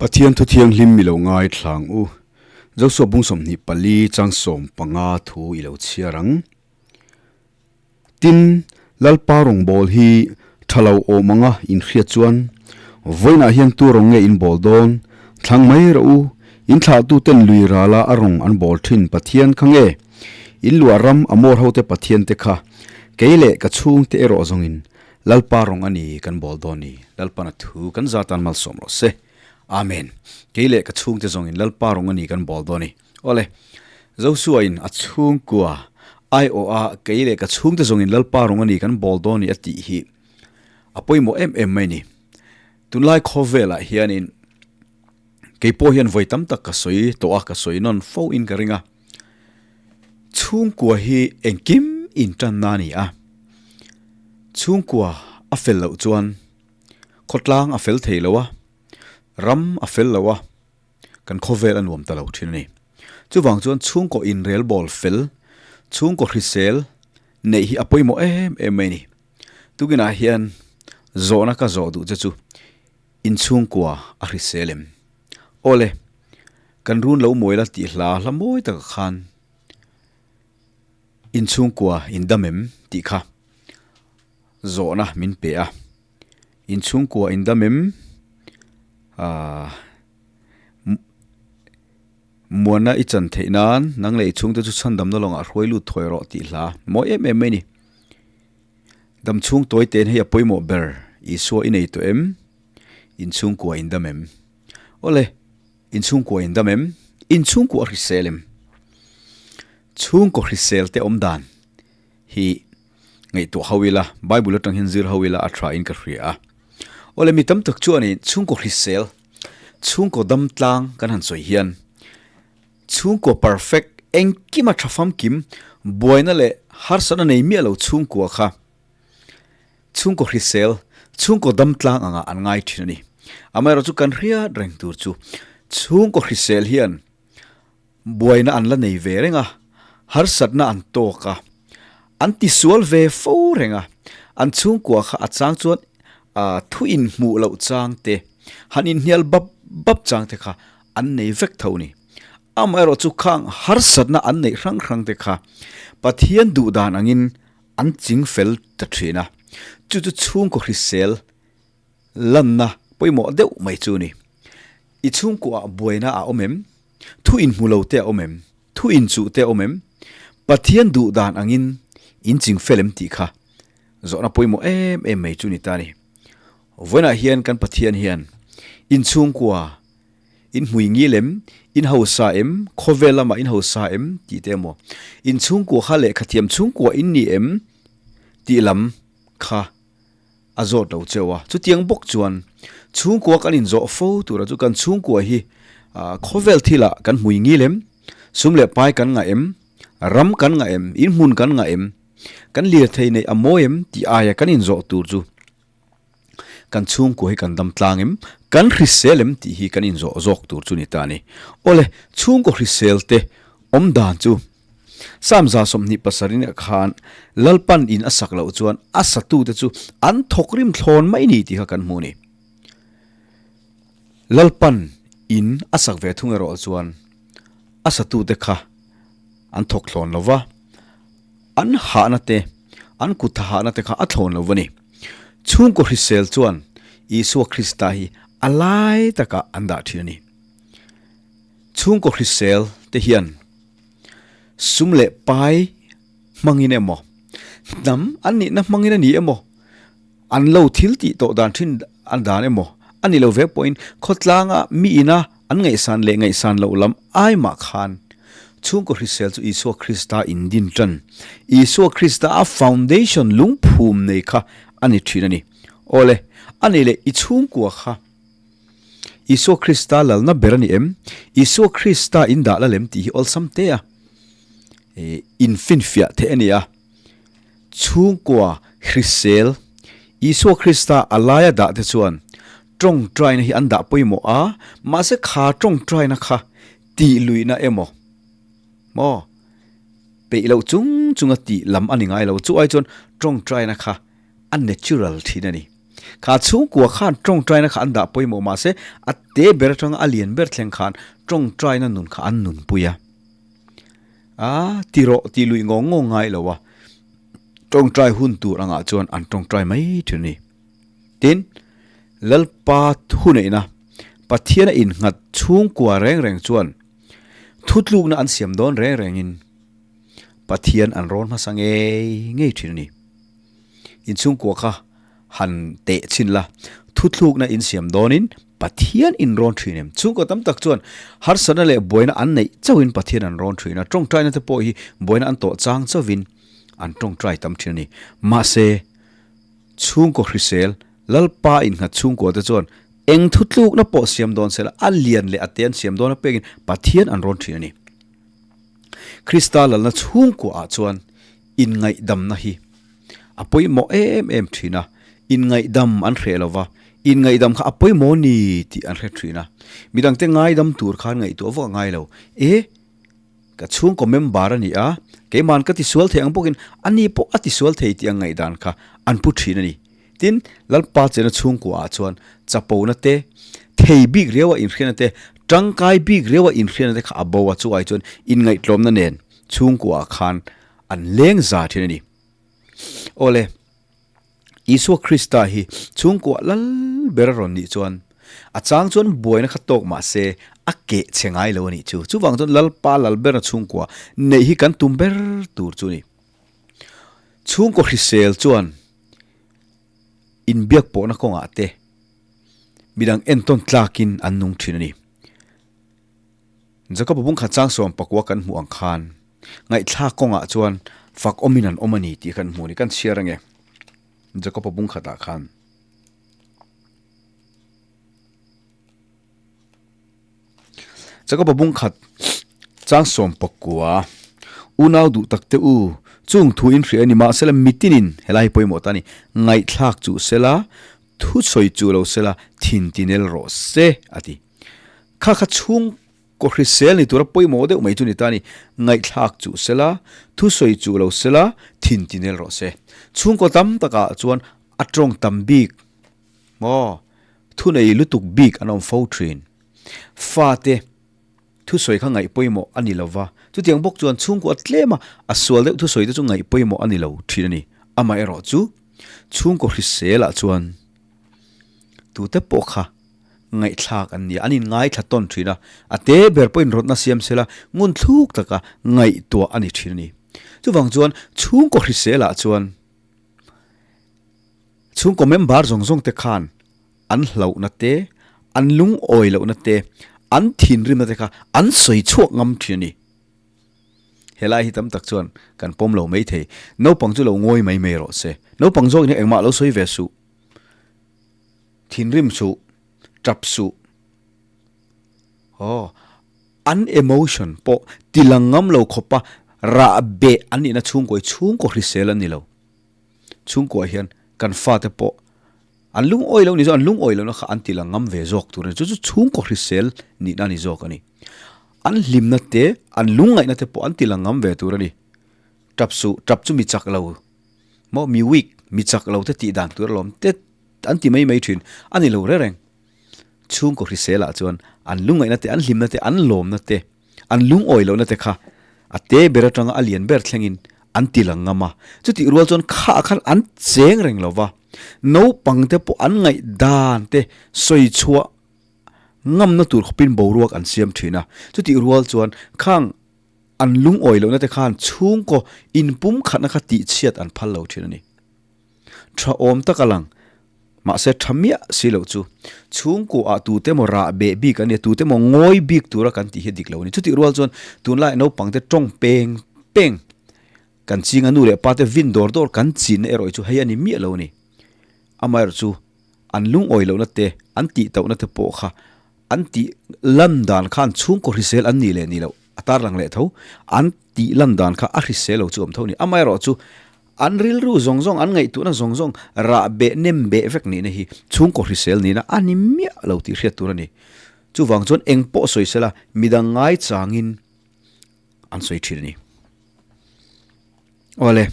Pathian thu thianghlim i lo ngaithla ang u. Joshua bung 24 chang 15 thu i lo chhiar ang. Tin, Lalpa rawngbâwl hi ṭha lo awm anga inhriat chuan, Vawiinah hian tu rawng nge in bâwl dâwn? Thlang mai rawh u, in thlahtuten lui râla a rawng an bâwl ṭhin Pathian kha nge? In luah ram Amor hote Pathiante kha kei leh ka chhûngte erawh zawngin Lalpa rawng a ni kan bâwl dâwn ni. Lalpan a thu kan zâtan malsawm rawh se. Amen. Kei leh ka chhûngte zawngin Lalpa rawng a ni kan bâwl dâwn ni. Awle, Joshua-in a chhungkua aiawha kei leh ka chhungte zawngin Lalpa rawng a ni kan bawl dawn ni a tih hi a pawimawh em em mai ni. Tunlai khawvelah hianin kei pawh hian vawi tam tak ka sawi tawh a, ka sawi nawn fo in ka ring a. Chhungkua hi engkim intanna a ni a, chhungkua a fel loh chuan khawtlang a fel thei lo a, ram a fel lo a, Kan khawvel a nuam ta lo thin a ni. Chuvang chuan chhungkaw inrelbawl fel, chhungkaw hrisel neih hi a pawimawh em em mai a ni. Tukinah hian zawhna ka zawh duh che chu inchhungkua a hrisel em? Awle, kan run lo mawi la tih hla hla mawi takah khan inchhungkua indam em tih kha zawhna min pe a. Inchhungkua indam em? Aaa Muana i chan theih nan nang leh i chhungte chu chhandamna lawngah hruai lut thawi rawh tih hla mawi em em mai a ni. Dam chhung tawi tein hei a pawimawh ber Isua i nei tawh em? Inchhungkua indam em? Awle, inchhungkua indam em? Inchhungkua hrisel em? Chhungkaw hrisel te awm dan hi ngaihtuah ho ila, Bible atang hian zir ho ila a tha in ka hria a. Awle mi tam tak chuanin chhungkaw hrisel, chhungkaw dam tlang kan han sawi hian chhungkaw perfect engkima tha famkim buaina leh harsatna nei miah lo chhungkua kha chhungkaw hrisel, chhungkaw dam tlang anga an ngai thin a ni. Amaherawhchu chu kan hriat reng tur chu chhungkaw hrisel hian Buaina an la nei ve reng a, harsatna an tawk a, an tisual ve fo reng a, an chhungkua kha a chang chuan thu inhmuh loh chang te, han inhnial bap bap chang te kha an nei vek tho ni. Amaherawh chu khang harsatna an neih hrang hrang te kha Pathian duh dan angin an ching fel ta thin a, chu chu chhungkaw hrisel lanna pawimawh deuh mai chu ni. I chhungkuaah buaina a awm em? Thu inhmu lo te a awm em? Thu inchuh te a awm em? Pathian duh dan angin in ching fel em tih kha zawhna pawimawh em em mai chu ni ta ni. Vawiinah hian kan Pathian hian in chhungkua in hmui ngil em, in hausa em, khawvel lamah in hausa em tih te emaw, in chhungkua kha lehkhathiam chhungkua in ni em tih lam kha a zawt lo cheu a, chutiang bawk chuan chhungkua kan inzawh fo tura chu kan chhungkua hi khawvel thilah kan hmui ngil em, sum leh pai kan ngah em, ram kan ngah em, inhmun kan ngah em, kan lirthei neih a mawi em tih aia kan inzawh tur chu kan chhungkua hi kan dam tlang em, kan hrisel em tih hi kan inzawh zawk tur chu ni ta a ni. Awle, chhungkaw hrisel te awm dan chu Psalm 27 ah khan Lalpan in a sak loh chuan a satute chu an thawk rim thlawn mai ni tih kha kan hmu a ni. Lalpan in a sak ve thung erawh chuan a satute kha an thawk thlawn lo va, an hahna te, an kut tha hahna te kha a thlawn lo va ni. Chhungkaw hrisel chuan Isua Krista hi a lai takah an dah thin a ni. Chhungkaw hrisel te hian sum leh pai hmangin emaw, hnam an nihna hmangin a ni emaw, an lo thil tih tawh dan thin an dan emaw a ni lo ve pawhin khawtlanga mi ina an ngaihsan leh ngaihsan loh lam ai mah khan chhungkaw hrisel chu Isua Krista in din tan, Isua Krista a foundation lungphum nei kha a ni thin a ni. Awle, a nih leh i chhungkua kha Isua Krista lalna ber a ni em? Isua Krista in dah la lem tih hi awlsam te a infinfiah theih a ni a. Chhungkua hrisel Isua Krista a laia dah te chuan tawngtaina hi an dah pawimawh a, mahse kha tawngtaina kha tih luihna emaw maw peih loh chung chunga tih lam a ni ngai lo. Chu ai chuan tawngtaina kha a natural thin a ni. Kha chhungkua khan tawngtaina kha an dah pawimawh mahse a te ber atanga a lian ber thleng khan tawngtaina nun kha an nunpui a. A ti rawh tih luih ngawng ngawng ngai lo a, tawngtai hun tur angah chuan an tawngtai mai thin a ni. Tin, Lalpa thuneihna, Pathiana innghat chhungkua reng reng chuan thutlukna an siam dawn reng rengin Pathian an rawn hmasa ngei ngei thin a ni. Inchhungkua kha han teh chhin la, thuthlukna in siam dawnin Pathian in rawn thin em? Chhungkaw tam tak chuan harsatna leh buaina an neih chauhin Pathian an rawn thin a, tawngtaina te pawh hi buaina an tawh chang chauhin an tawngtai tam thin a ni. Mahse, chhungkaw hrisel, Lalpa innghat chhungkua te chuan eng thutlukna pawh siam dawn sela, a lian leh a te an siam dawn apiangin Pathian an rawn thin a ni. Krista lalna chhungkuaah chuan inngaihdamna hi a pawimawh em em thin a, inngaihdam an hreh lo va, inngaihdam kha a pawimawh ni tih an hre thin a, midangte ngaidam tur khan ngaihtuah vak a ngai lo, e ka chhungkaw member a ni a, keiman ka tisual thei ang bawkin ani pawh a tisual thei tih ang ngaihdan kha an pu thin a ni. Tin, Lalpa chena chhungkuaah chuan chapona te, thei bik riaua inhriatna te, tangkai bik riaua inhriatna te kha a bo a, chu ai chuan inngaihtlawmna nen chhungkuaah khan an leng za thin a ni. Awle, Isua Krista hi chhungkuah lal ber a rawn nih chuan a chang chuan buaina kha tawk mah se a keh chhe ngai lo a nih chu. Chuvang chuan Lalpa lal bera chhungkua neih hi kan tum ber tur chu a ni. Chhungkaw hrisel chuan inbiak pawhna kawngah te midang entawn tlakin an nung thin a ni. Jakob-a bung khat chang sawm pakua kan hmuh ang khan ngaihthlak kawngah chuan fak awmin an awm a ni tih kan hmuh a ni. Kan chhiar ange Jakob-a bung khatah khan. Jakob-a bung khat chang sawm pakua unau duh tak te u chung thu in hria a ni mahsela mitinin helai hi pawimawh ta a ni ngaihthlak chuh sela thu sawi chuh lo sela thin tinel rawh se a ti. Kha kha chhung kaw hrisel ni tura pawimawh deuh mai chu ni ta a ni. Ngaihthlak chuh sela, thusawi chuh lo sela, thin tinel rawh se. Chhungkaw tam takah chuan a tawng tam bik maw, thunei lutuk bik an awm fo thin. Fate thusawi kha ngaih pawimawh a ni lova, chutiang bawk chuan chhungkaw a tlem a, a sual deuh thusawi te chu ngaih pawimawh a ni lo thin a ni. Amaherawhchu, chhungkaw hriselah chuan tute pawh kha ngaihthlak an ni a, an inngaithla tawn thin a, a te ber pawhin rawtna siam sela ngun thluk taka ngaihtuah a ni thin a ni. Chuvang chuan chhungkaw hriselah chuan chhungkaw member zawng zawng te khan an hlauhna te, an lungawi lohna te, an thinrimna te kha an sawi chhuak ngam thin a ni. Helai hi tam tak chuan kan pawm lo mai thei. Naupang chu lo ngawi mai mai rawh se. Naupang zawkin engmah lo sawi ve suh. Thinrim suh, tap suh. Aw, an emotion pawh tilang ngam lo khawpa rah beh an nihna chhungkaw hi chhungkaw hrisel an ni lo. Chhungkuah hian kan fate pawh an lungawi lo ni zawk, an lungawi lohna kha an tilang ngam ve zawk tur a ni. Chu chu chhungkaw hrisel nihna a ni zawk a ni. An hlimna te, an lungngaihna te pawh an tilang ngam ve tur a ni. Tap suh, tap chu mi chak lo maw, mi weak, mi chak lo te tih dan tur alawm te an ti mai mai thin a ni lo reng reng. Chhungkaw hriselah chuan an lungngaihna te, an hlimna te, an lawmna te, an lungawi lohna te kha a te ber atanga a lian ber thlengin an ti lang ngam a. Chutih rual chuan khaah khan an cheng reng lo va, naupang te pawh an ngaihdan te sawi chhuah ngamna tur khawpin boruak an siam thin a. Chutih rual chuan khang an lungawi lohna te khan chhungkaw inpum khatna kha tihchhiat an phal lo thin a ni. Tha awm tak a lang, mahse tha miah si loh chu. Chhungkuaah tute maw rah beh bik a nia, tute maw ngawi bik tura kan tih hi dik lo a ni. Chutih rual chuan tunlaiah naupangte tawng peng peng kan ching a, nu leh pate vin dawr dawr kan chinna erawh hi chu hei a ni miah lo a ni. Amaherawh chu an lungawi lohna te, an tihtauhna te pawh kha an tih lan dan khan chhungkaw hrisel an nih leh nih loh a tarlang leh tho, an tih lan dan kha a hrisel lo chu awm tho a ni. Amaherawh chu an rilru zawng zawng, an ngaihtuahna zawng zawng rah beh nem beh vek nihna hi chhungkaw hrisel nihna a ni miah lo tih hriat tur a ni. Chuvang chuan eng pawh sawi sela midang ngaichangin an sawi thin a ni. Awle,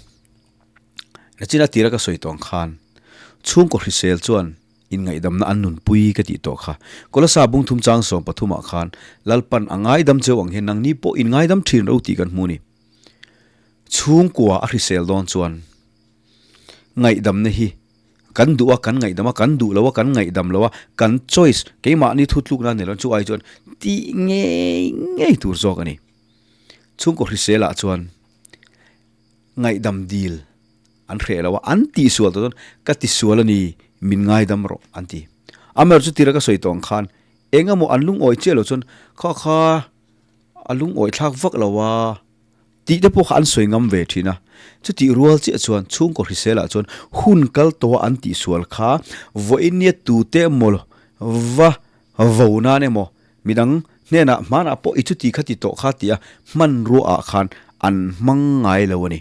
nachin a tira ka sawi tawng khan. Chhungkaw hrisel chuan inngaihdamna an nunpui ka tih tawh kha. Kolasa bung thum chang 13 ah khan Lalpan a ngaidam cheu ang hian nangni pawh inngaidam thin ro tih kan hmu ni. Chhungkua a hrisel dawn chuan ngaihdamna hi kan duh a, kan ngaihdam a, kan duh lo a, kan ngaihdam lo a, kan choice keimahni thutlukna ni lo chu ai chuan tih ngei ngei tur zawk a ni. Chhungkaw hriselah chuan ngaihdam dil an hreh lo a, an tihsual tawh chuan ka tisual a ni, min ngaidam rawh an ti. Amaherawhchu tira ka sawi tawh ang khan eng emaw an lungawi chiah lo chuan kha kha a lungawi thlak vak lo a tih te pawh kha an sawi ngam ve thin a. Chutih rual chiah chuan chhungkaw hriselah chuan hun kal tawha an tihsual kha vawinia tute emaw va vo nan emaw midang hnenah hmanah pawh i chuti kha ti tawh kha tia hmanrua ah khan an hmang ngai lo a ni.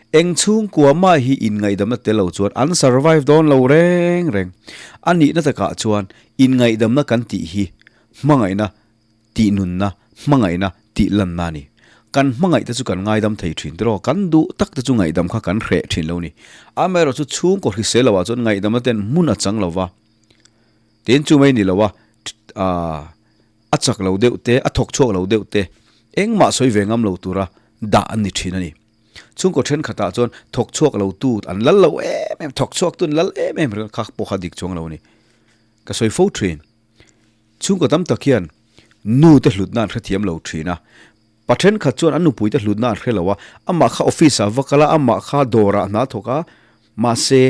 Eng chhungkua mah hi inngaihdamna tel lo chuan an survive dawn lo reng reng. A nihna takah chuan inngaihdamna kan tih hi hmangaihna tih nunna, hmangaihna tih lanna a ni. Kan hmangaih te chu kan ngaidam thei thin tiraw, kan duh tak te chu ngaihdam kha kan hreh thin lo ni. Amaherawh chu chhungkaw hrisel loah chuan ngaihdamna ten hmun a chang lo va, tin chu mai ni lo a, a chak lo deuh te, a thawk chhuak lo deuh te, engmah sawi ve ngam lo tura dah an ni thin a ni. Chhungkaw thenkhatah chuan thawk chhuak lo tu an lal lo em em, thawk chhuak tu an lal em em ringawt kha pawh kha dik chuang lo a ni. Ka sawi fo thin. Chhungkaw tam tak hian nu te hlutna an hrethiam lo thin a, pa thenkhat chuan an nupui te hlutna an hre lo a, amah kha office ah va kal a, amah kha dawrah hna thawk a, mahse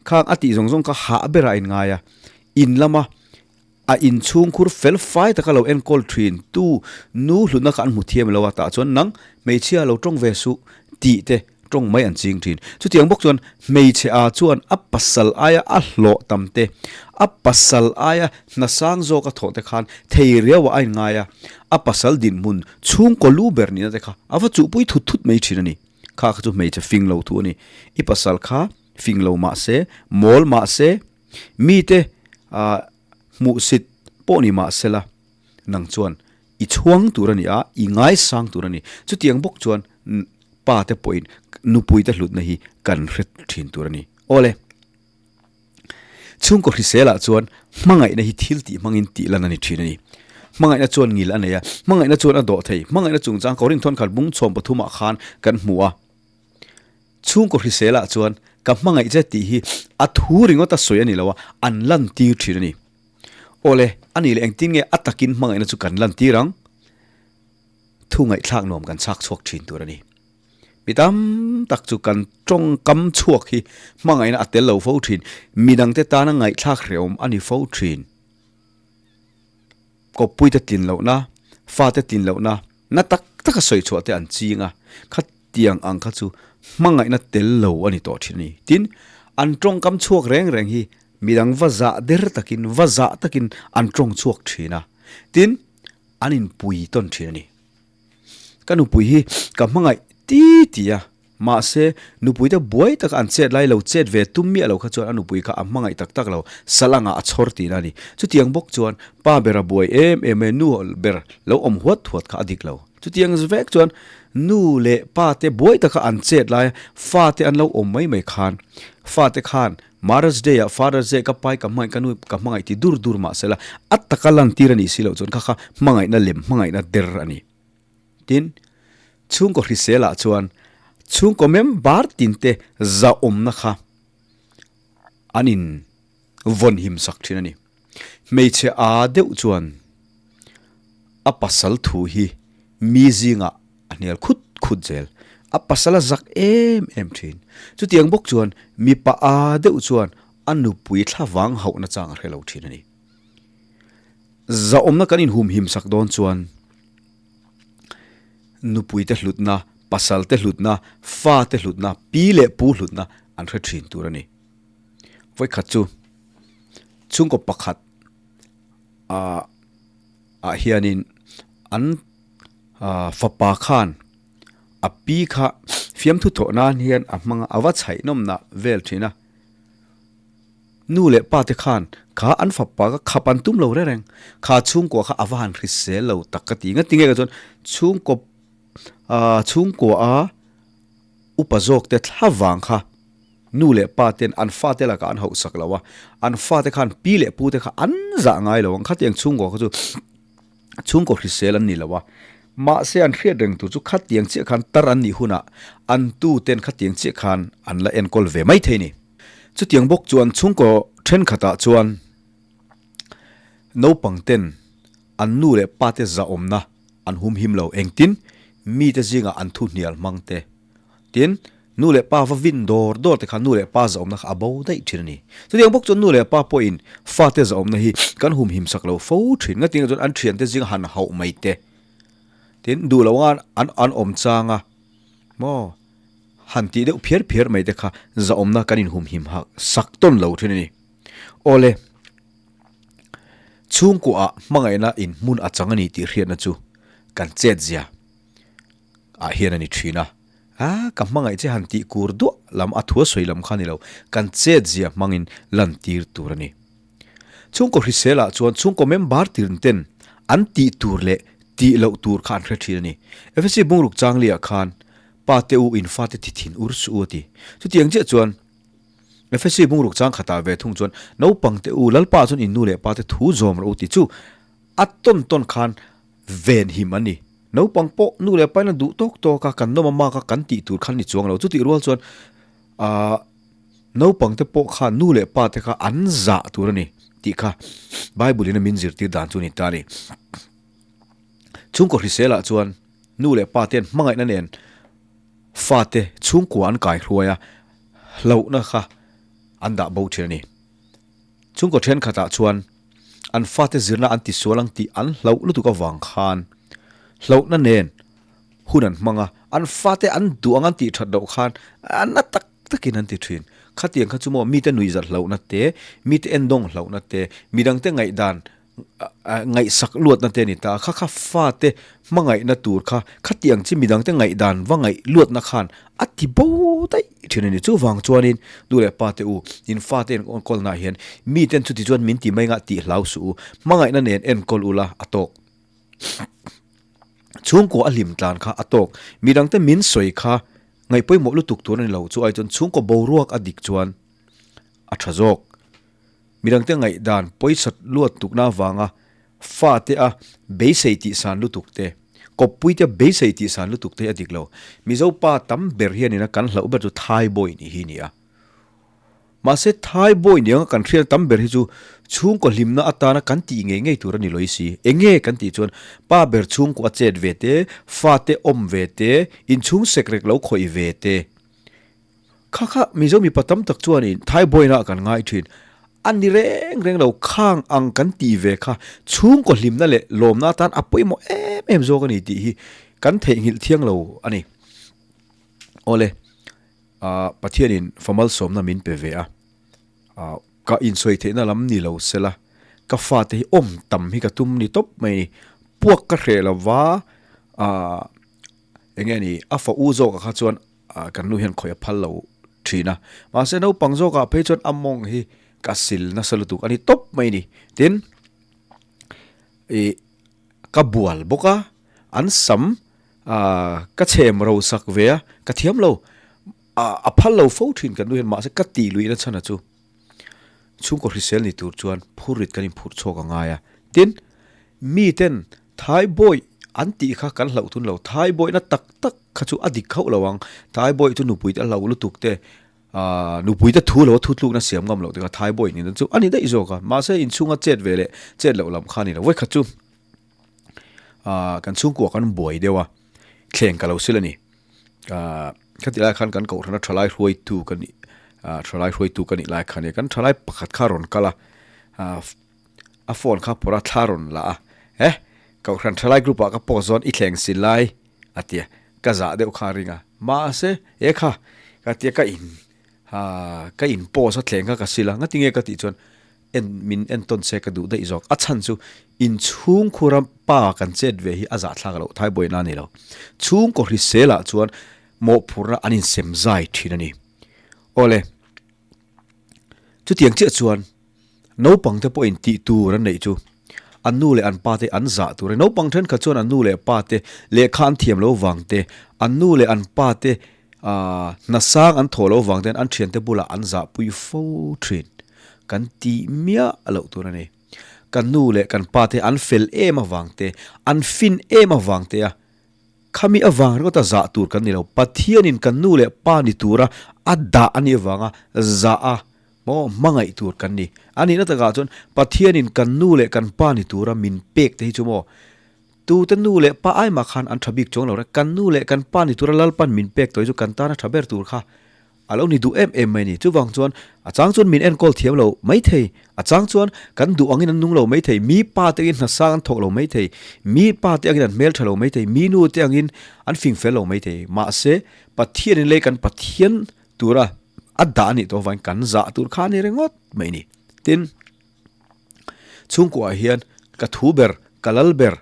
khang a tih zawng zawng kha hah berah a inngai a, in lama a inchhungkhur fel fai taka lo enkawl thin tu nu hlutna kha an hmu thiam lo a, tah chuan nang hmeichhia lo tawng ve suh tih te tawng mai an ching thin. Chutiang bawk chuan hmeichhe a chuan a pasal aia a hlawh tam te, a pasal aia hna sang zawk a thawh te khan thei riau ah a inngai a, a pasal dinhmun chhungkaw lu ber nihna te kha a va chuhpui thut thut mai thin a ni. Kha kha chu hmeichhe fing lo thu a ni. I pasal kha fing lo mah se, mawl mah se, mite hmuhsit pawh ni mah sela nang chuan i chhuang tur a ni a, i ngaisang tur a ni. Chutiang bawk chuan pa te pawhin nupui te hlutna hi kan hre thin tur a ni. Awle, chhungkaw hriselah chuan hmangaihna hi thil tih hmangin tih lan a ni thin a ni. Hmangaihna chuan ngil a nei a, hmangaihna chuan a dawh thei. Hmangaihna chungchang Korinthon khat bung chhawm pathumah khan kan hmu a. Chhungkaw hriselah chuan ka hmangaih che tih hi a thu ringawt a sawi a ni lo a, an lantir thin a ni. Awle, a nih leh engtin nge a takin hmangaihna chu kan lantir ang? Thu ngaihthlak nuam kan chhak chhuak thin tur a ni. Mi tam tak chu kan tawngkam chhuak hi hmangaihna a tel lo fo thin, midangte tana ngaihthlak hrehawm a ni fo thin. Kawppuite tlin lohna, fate tlin lohna, na tak taka sawi chhuah te an ching a, khatiang ang kha chu hmangaihna tel lo a ni tawh thin a ni. Tin, an tawngkam chhuak reng reng hi midang va zah der takin, va zah takin an tawng chhuak thin a. Tin, an inpui tawn thin a ni. Ka nupui hi ka hmangaih ti ti a, mahse nupuite buai taka an chet lai lo chet ve tum miah lo kha chuan a nupui kha a hmangaih tak tak lo, sal anga a chhawr tihna a ni. Chutiang bawk chuan pa bera buai em em e, nu ber lo awm huat huat kha a dik lo. Chutiang vek chuan nu leh pa te buai taka an chet laia fate an lo awm mai mai khan fate khan Mother's Day ah Father's Day ka pai ka hmangaih ka nu ka hmangaih ti dur dur mah sela a taka lantir a nih si loh chuan kha kha hmangaihna lem hmangaihna der a ni. Tin, chhungkaw hrisel ah chuan chhungkaw member tin te zahawmna kha an in vawn him sak thin a ni. Hmeichhe a deuh chuan a pasal thu hi mi zingah a hnial khut khut zel. A pasal a zak em em thin. Chutiang bawk chuan mipa a deuh chuan a nupui thlavang hauhna chang a hre lo thin a ni. Zahawmna kan inhumhim sak dawn chuan nupui te hlutna, pasal te hlutna, fa te hlutna, pi leh pu hlutna an hre thin tur a ni. Vawikhat chu chhungkaw pakhat ah hianin an Fapa khan a pi kha fiamthu thawh nan hian a hmang a, a va chhaih nawmna vel thin a. Nu leh pa te khan kha an fapa kha khap an tum lo reng reng. Kha chhungkua kha a va han hrisel lo tak ka ti. Ngati nge ka chuan chhungkaw chhungkua a upa zawk te thla vang kha. Nu leh pa ten an fate lakah an hauhsak lo a, an fate khan pi leh pu te kha an zah ngai lo ang. Khatiang chhungkaw kha chu chhungkaw hrisel an ni lo a, mahse an hriat reng tur chu khatiang chiah khan tar an nih hunah an tu ten khatiang chiah khan an la enkawl ve mai thei a ni. Chutiang bawk chuan chhungkaw thenkhatah chuan naupang ten an nu leh pa te zahawmna an humhim lo engtin mite zingah an thu hnial hmang te Tin, nu leh pa va vin dawr dawr te kha nu leh pa zahawmna kha a bo daih thin a ni. Chutiang bawk chuan nu leh pa pawhin fate zahawmna hi kan humhim sak lo fo thin. Ngatinge chuan an thiante zinga han hauh mai te. Tin, duh lo anga an an awm chang a, maw han tih deuh phiar phiar mai te kha zahawmna kan inhumhim hak sak tawn lo thin a ni. Awle, chhungkuaah hmangaihna inhmun a chang a ni tih hriatna chu kan chetzia. ah hian a ni thin a, a ka hmangaih che han tih kur duah lam a thua sawi lam kha a ni lo, kan chet zia hmangin lantir tur a ni. Chhungkaw hrisel ah chuan chhungkaw member tirn ten an tih tur leh tih loh tur kha an hre thin a ni. Efesi bungruk changli ah khan pa te u in fate thi thin ur suh u a ti. Chutiang chiah chuan Efesi bungruk chang khatah ve thung chuan naupang te u Lalpa ah chuan in nu leh pa te thu zawm rawh u ti chu a tawn tawn khan ven him a ni. Naupang pawh nu leh pain a duh tawk tawk a, kan nawm a mak a, kan tih tur khan ni chuang lo. Chutih rual chuan aah naupang te pawh khan nu leh pa te kha an zah tur a ni tih kha Bible in a min zirtir dan chu a ni ta a ni. Chhungkaw hrisel ah chuan nu leh pa te an hmangaihna nen fate chhungkua an kai hruai a, hlauhna kha an dah bo thin a ni. Chhungkaw thenkhatah chuan an fate zirna an tisual ang tih an hlauh lutuk avang khan hlauhna nen hun an hmang a, an fate an duh ang an tih that loh khan na tak takin an ti thin. Khatiang kha chu maw mite nuihzat hlauhna te, mite endawng hlauhna te, midangte ngaihdan ngaihsak luatna te a ni ta a, kha kha fate hmangaihna tur kha khatiang chi midangte ngaihdan va ngaih luatna khan a ti bo daih thin a ni. Chuvang chuanin nu leh pa te u, in fate enkawlnaah hian miten chuti chuan min ti mai ngah tih hlau suh u, hmangaihna nen enkawl ula a tawk. Chhungkaw a hlim tlan kha a tawk, midangte min sawi kha ngaihpawimawh lutuk tur a ni lo, chu ai chuan chhungkaw boruak a dik chuan a tha zawk. Midangte ngaihdan pawisa luat tukna avanga fate a beisei tih san lutuk te, kawppuite beisei tih san lutuk te hi a dik lo. Mizo pa tam ber hianin a kan hlauh ber chu Thai boy nih hi a ni a. Mahse Thai boy ni anga kan hriat tam ber hi chu chhungkaw hlimna atana kan tih ngei ngei tur a ni lawih si. Enge kan tih chuan pa ber chhungkaw a chet ve te, fate awm ve te, inchhung sekrek lo khawih ve te, Kha kha Mizo mipa tam tak chuanin Thai buaina kan ngai thin. A ni reng reng lo khang ang kan tih ve kha chhungkaw hlimna leh lawmna atan a pawimawh em em zawk a ni tih hi kan theihnghilh thiang lo a ni. Awle, ah Pathianin fa malsawmna min pe ve a, ah ka insawi theihna lam ni lo sela ka fate hi awm tam hi ka tum ni tawp mai a ni. Puak ka hreh lova ah eng nge ni a fa u zawkah kha chuan Ah kan nu hian khawih a phal lo thin a, mahse naupang zawkah phei chuan a mawng hi ka sil nasa lutuk a ni tawp mai a ni. Tin, ih ka bual bawk a, an sam ah ka chhem ro sak ve a, ka thiam lo, ah a phal lo fo thin kan nu hian mahse ka tih luihna chhan a chu chhungkaw hrisel ni tur chuan phurrit kan inphurh chhuak a ngai a. Tin, miten Thaibawi an tih kha kan hlauh thun lo, Thaibawihna tak tak kha chu a dik khauh lo ang, Thaibawi chu nupui te a hlauh lutuk te, aah nupui te thu lo a thutlukna siam ngam loh te kha Thaibawi nih na chu a ni daih zawk a, mahse inchhunga chet ve leh chet loh lam kha a ni lo, vawikhat chu aah kan chhungkua kan buai deuh a, thleng ka lo sil a ni, aah khati lai khan kan kohhrana thalai hruaitu ka nih aah thalai hruaitu ka nih lai kha a ni, kan thalai pakhat kha a rawn kal a, aah. A phone kha phawrh a thla rawn la a, Eh! Kohhran thalai group ah ka post zawn i thleng si lai a ti a, ka zah deuh kha a ring a, mahse e kha ka tia ka in ha ka in post a thleng kha ka sil a, ngatinge ka tih chuan en min entawn se ka duh daih zawk, a chhan chu inchhungkhura pa kan chet ve hi a zahthlak loh thaibuaina a ni lo, chhungkaw hrisel ah chuan mawhphurhna an insem zai thin a ni. Awle, chutiang chiah chuan. Naupang te pawhin tih tur an neih chu an nu leh an pa te an zah tur a ni. Naupang thenkhat chuan an nu leh pa te lehkha an thiam lo vang te, an nu leh an pa te Hna sang an thawh loh vang ten an thiante bulah an zahpui fo thin. Kan tih miah loh tur a ni. Kan nu leh kan pa te an fel em avang te, an fin em avang te a, khami avang ringawta zah tur kan ni lo. Pathianin kan nu leh pa ni tura a dah a nih avanga zah a maw hmangaih tur kan ni. A nihna takah chuan Pathianin kan nu leh kan pa ni tura min pek te hi chu maw Tute nu leh pa ai mah khan an tha bik chuang lo reng. Kan nu leh kan pa ni tura Lalpan min pek tawh hi chu kan tana tha ber tur kha a lo ni duh em em mai ni. Chuvang chuan a chang chuan min enkawl thiam lo mai thei, a chang chuan kan duh angin an nung lo mai thei, mi pa te angin hnasang an thawk lo mai thei, mi pa te angin an hmel tha lo mai thei, mi nu te angin an fing fel lo mai thei. Mahse, Pathianin lei kan Pathian tura a dah a nih tawh avangin kan zah tur kha a ni ringawt mai ni. Tin. Chhungkuah hian ka thu ber, ka lal ber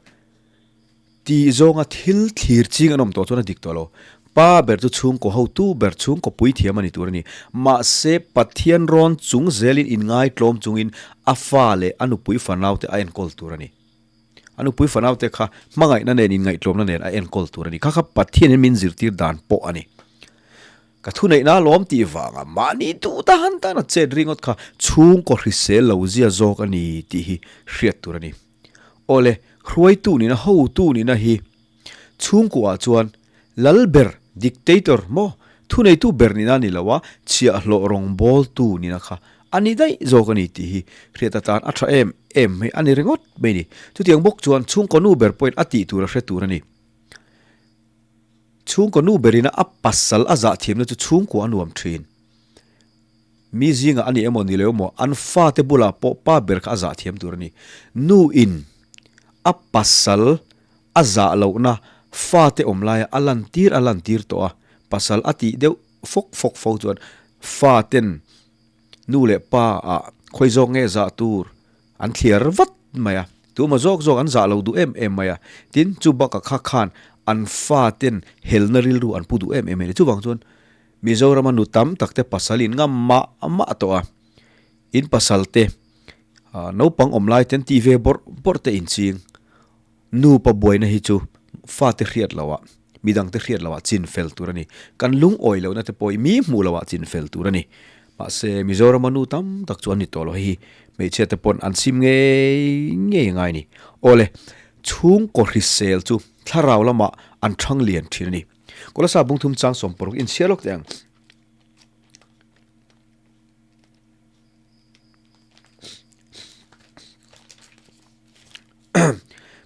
tih zawnga thil thlir ching an awm tawh chuan a dik tawh lo. Pa ber chu chhungkaw hotu ber, chhungkaw puithiam a ni tur a ni. Mahse, Pathian rawn chung zelin inngaitlawm chungin a fa leh a nupui fanaute a enkawl tur a ni. A nupui fanaute kha hmangaihna nen inngaihtlawmna nen a enkawl tur a ni. Kha kha Pathianin min zirtir dan pawh a ni. Ka thuneihna lawm tih vanga mahni duh tan tan a chet ringawt kha chhungkaw hrisel lo zia zawk a ni tih hi hriat tur a ni. Awle, hruaitu nihna, hotu nihna hi chhungkuaah chuan lal ber, dictator, maw, thuneitu ber nihna a ni lo a, chhiahhlawh rawngbawltu nihna kha a ni daih zawk a ni tih hi hriat atan a tha em em mai a ni ringawt mai ni. Chutiang bawk chuan chhungkaw nu ber pawhin a tih tur a hre tur a ni. Chhungkaw nu berina a pasal a zah thiamna chu chhungkua a nuam thin. Mi zingah a ni emaw ni lo emaw an fate bulah pawh pa ber kha a zah thiam tur a ni. Nu in a pasal a zah lohna fate awm laia a lantir a lantir tawh a, pasal a tih deuh fawk fawk fo chuan faten nu leh pa ah khawi zawk nge zah tur an thliar vat mai a, tuma zawk zawk an zah lo duh em em mai a, tin chu bakah kha khan an faten helna rilru an pu duh em em a ni. Chuvang chuan Mizorama nu tam tak te pasal in ngam mah mah tawh a, in pasal te naupang awm lai ten tih ve bawrh bawrh te inching nupa buaina hi chu fate hriat loh ah midang te hriat loh ah chin fel tur a ni. Kan lungawi lohna te pawh hi mi hmuh loh ah chin fel tur a ni. Mahse, Mizorama nu tam tak chu an ni tawh lo. Hei hi hmeichhia te pawn an sim ngei ngei a ngai a ni. Awle, chhungkaw hrisel chu thlarau lamah an thang lian thin a ni. Kolasa bungthum chang 60 inchhiar lawk teh ang.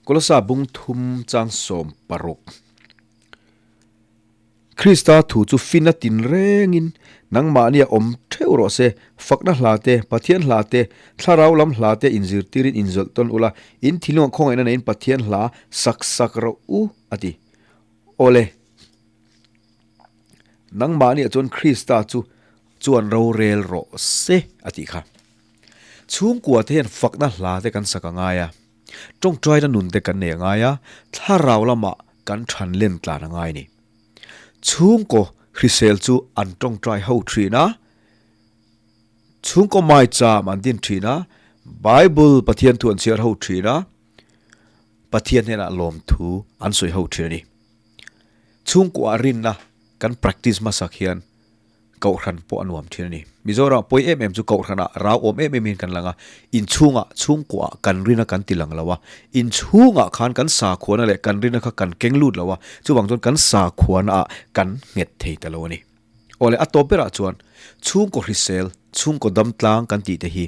Kolasa bungthum chang 60. Krista thu chu fin a tin rengin nangmahnia awm theuh rawh se, fakna hla te, Pathian hla te, thlarau lam hla te inzirtirin inzawlh tawn ula, in thinlungah khawngaihna neiin Pathian hla sak sak rawh u, a ti. Awle, nangmahniah chuan Krista chu chuan rorel rawh se, a tih kha. Chhungkua te hian fakna hla te kan sak a ngai a, tawngtaina nun te kan nei a ngai a, thlarau lamah kan than len tlan a ngai a ni. Chhungkaw hrisel chu an tawngtai ho thin a, chhungkaw maicham an din thin a, Bible Pathian thu an chhiar ho thin a, Pathian hnenah lawmthu an sawi ho thin a ni. Chhungkuah rinna kan practice hmasak hian Kohhran pawh a nuam thin a ni. Mizoram pawi em em chu Kohhranah rau awm em em in kan lang a, inchhungah chhungkuah kan rin a kan ti lang lo a, inchhungah khan kan sakhuana leh kan rin a kha kan keng lut lo a, chuvang chuan kan sakhuana ah kan nghet thei ta lo a ni. Awle a tawp berah chuan chhungkaw hrisel, chhungkaw dam tlang kan tih te hi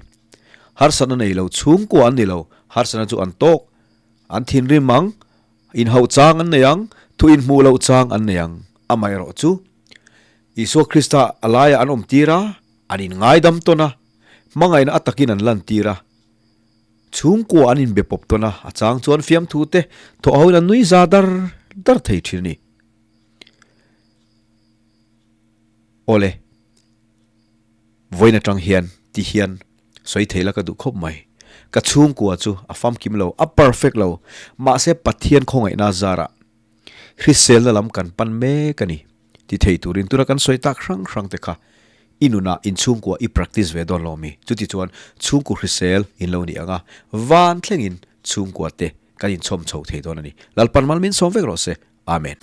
harsatna nei lo chhungkua an ni lo, harsatna chu an tawk, an thinrim ang, inhauh chang an nei ang, thu inhmuh loh chang an nei ang, amaherawh chu Isua Krista a laiah an awm tir a, an inngaidam tawn a, hmangaihna a takin an lantir a, chhungkua an inbe pawp tawn a, a chang chuan fiamthu te thawh hoin an nui za dar dar thei thin a ni. Awle, vawiin atang hian ti hian sawi thei la ka duh khawp mai. Ka chhungkua chu a famkim lo, a perfect lo, mahse Pathian khawngaihna zarah Hriselna lam kan pan mek a ni. Ti thei turin tuna kan sawi tak hrang hrang te kha i nunah inchhungkua i practice ve dawn lo mi? Chuti chuan chhungkaw hrisel in lo ni ang a, van thlengin chhungkua te kan inchhawm chho thei dawn a ni. Lalpan mal min sawm vek rawh se. Amen.